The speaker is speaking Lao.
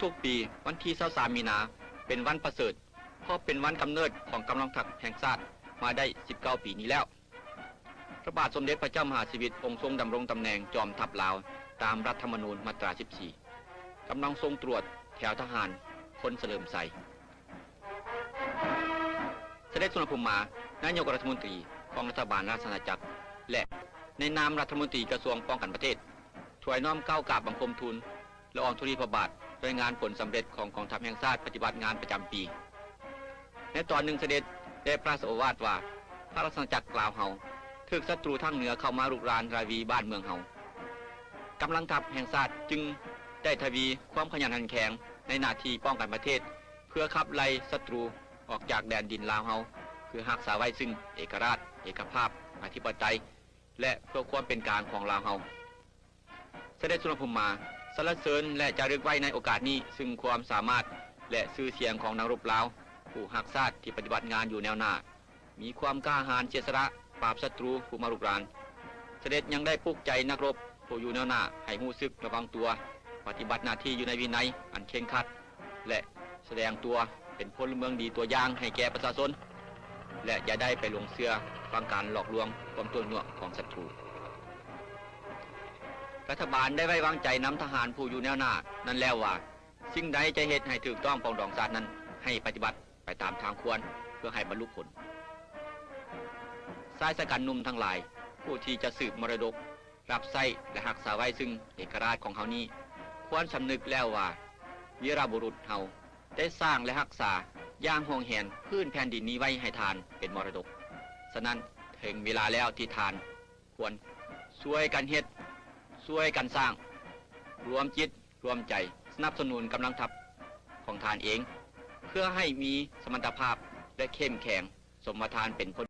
ທຸກໆປີ ວັນທີຊາວສາມມີນາ ເປັນວັນປະເສີດ ເພາະເປັນວັນກຳເນີດຂອງກຳລັງທັບແຫ່ງຊາດມາໄດ້ສິບເກົ້າປີນີ້ແລ້ວ. ພະບາດສົມເດັດພະເຈົ້າມະຫາຊີວິດ ອົງຊົງດຳລົງຕຳແໜ່ງຈອມທັບລາວ ຕາມລັດທຳມະນູນມາດຕາສິບສີ່ ກຳລັງຊົງຕຣວດແຖວທະຫານພົນສະເຫຼີມໄຊ. ສະເດັດສຸນນະພູມມາ ນາຍົກລັດຖະມົນຕີຂອງລັດຖະບານລາຊະອານາຈັກ ແລະ ໃນນາມລັດຖະມົນຕີກະຊວງປ້ອງກັນປະເທດ ຖວາຍນ້ອມກ້າວກາບບັງຄົມທູນ ລະອອງທຸລີພະບາດ ລາຍງານຜົນສຳເລັດຂອງກອງທັບແຫ່ງຊາດປະຕິບັດງານປະຈຳປີ. ໃນຕອນໜຶ່ງສະເດັດໄດ້ພະລາຊະໂອວາດວ່າ ພະລາຊະອານາຈັກລາວເຮົາຖືກສັດຕູທາງເໜືອເຂົ້າມາລຸກລານລາວີບ້ານເມືອງເຮົາ. ກຳລັງທັບແຫ່ງຊາດຈຶ່ງໄດ້ທະວີຄວາມຂະຫຍັນຂັນແຂງໃນໜ້າທີ່ປ້ອງກັນປະເທດ ເພື່ອຂັບໄລ່ສັດຕູອອກຈາກແດນດິນລາວເຮົາ ເພື່ອຮັກສາໄວ້ຊຶ່ງເອກະລາດ, ເອກະພາບ, ອະທິປະໄຕ ແລະ ເພື່ອຄວາມເປັນກາງຂອງລາວເຮົາ. ສະເດັດສຸນນະພູມມາ ສັນລະເສີນ ແລະ ຈາລຶກໄວ້ໃນໂອກາດນີ້ຊຶ່ງຄວາມສາມາດ ແລະ ຊື່ສຽງຂອງນັກລົບລາວຜູ້ຮັກຊາດທີ່ປະຕິບັດງານຢູ່ແນວໜ້າ, ມີຄວາມກ້າຫານເສຍສະຫຼະປາບສັດຕູຜູ້ມາລຸກລານ. ສະເດັດຍັງໄດ້ປຸກໃຈນັກລົບຜູ້ຢູ່ແນວໜ້າໃຫ້ຮູ້ສຶກລະວັງຕົວ, ປະຕິບັດໜ້າທີ່ຢູ່ໃນວິໄນອັນເຄັ່ງຄັດ ແລະ ສະແດງຕົວເປັນພົນລະເມືອງດີຕົວຢ່າງໃຫ້ແກ່ປະຊາຊົນ ແລະ ຢ່າໄດ້ໄປຫຼົງເຊື່ອຟັງການຫຼອກລວງຄວາມຕົວະໜ່ວງຂອງສັດຕູ. ລັດຖະບານໄດ້ໄວ້ວາງໃຈນຳທະຫານຜູ້ຢູ່ແນວໜ້ານັ້ນແລ້ວວ່າ ສິ່ງໃດຈະເຮັດໃຫ້ຖືກຕ້ອງປອງດອງຊາດນັ້ນ ໃຫ້ປະຕິບັດໄປຕາມທາງຄວນ ເພື່ອໃຫ້ບັນລຸຜົນ. ຊາຍຊະກັນໜຸ່ມທັງຫຼາຍ ຜູ້ທີ່ຈະສືບມໍລະດົກ ຮັບໃຊ້ ແລະ ຮັກສາໄວ້ຊຶ່ງເອກະລາດຂອງເຮົານີ້ ຄວນສຳນຶກແລ້ວວ່າ ວີລະບຸລຸດເຮົາໄດ້ສ້າງ ແລະ ຮັກສາຢ່າງຫວງແຫນພື້ນແຜ່ນດິນນີ້ໄວ້ໃຫ້ທ່ານເປັນມໍລະດົກ. ສະນັ້ນ ເຖິງເວລາແລ້ວທີ່ທ່ານຄວນຊ່ວຍກັນເຮັດ, ຊ່ວຍກັນສ້າງ, ລວມຈິດ ລວມໃຈສະໜັບສະໜູນກຳລັງທັບຂອງທ່ານເອງ ເພື່ອໃຫ້ມີສະມັນຕະພາບ ແລະ ເຂັ້ມແຂງ ສົມວ່າທ່ານເປັນພົນ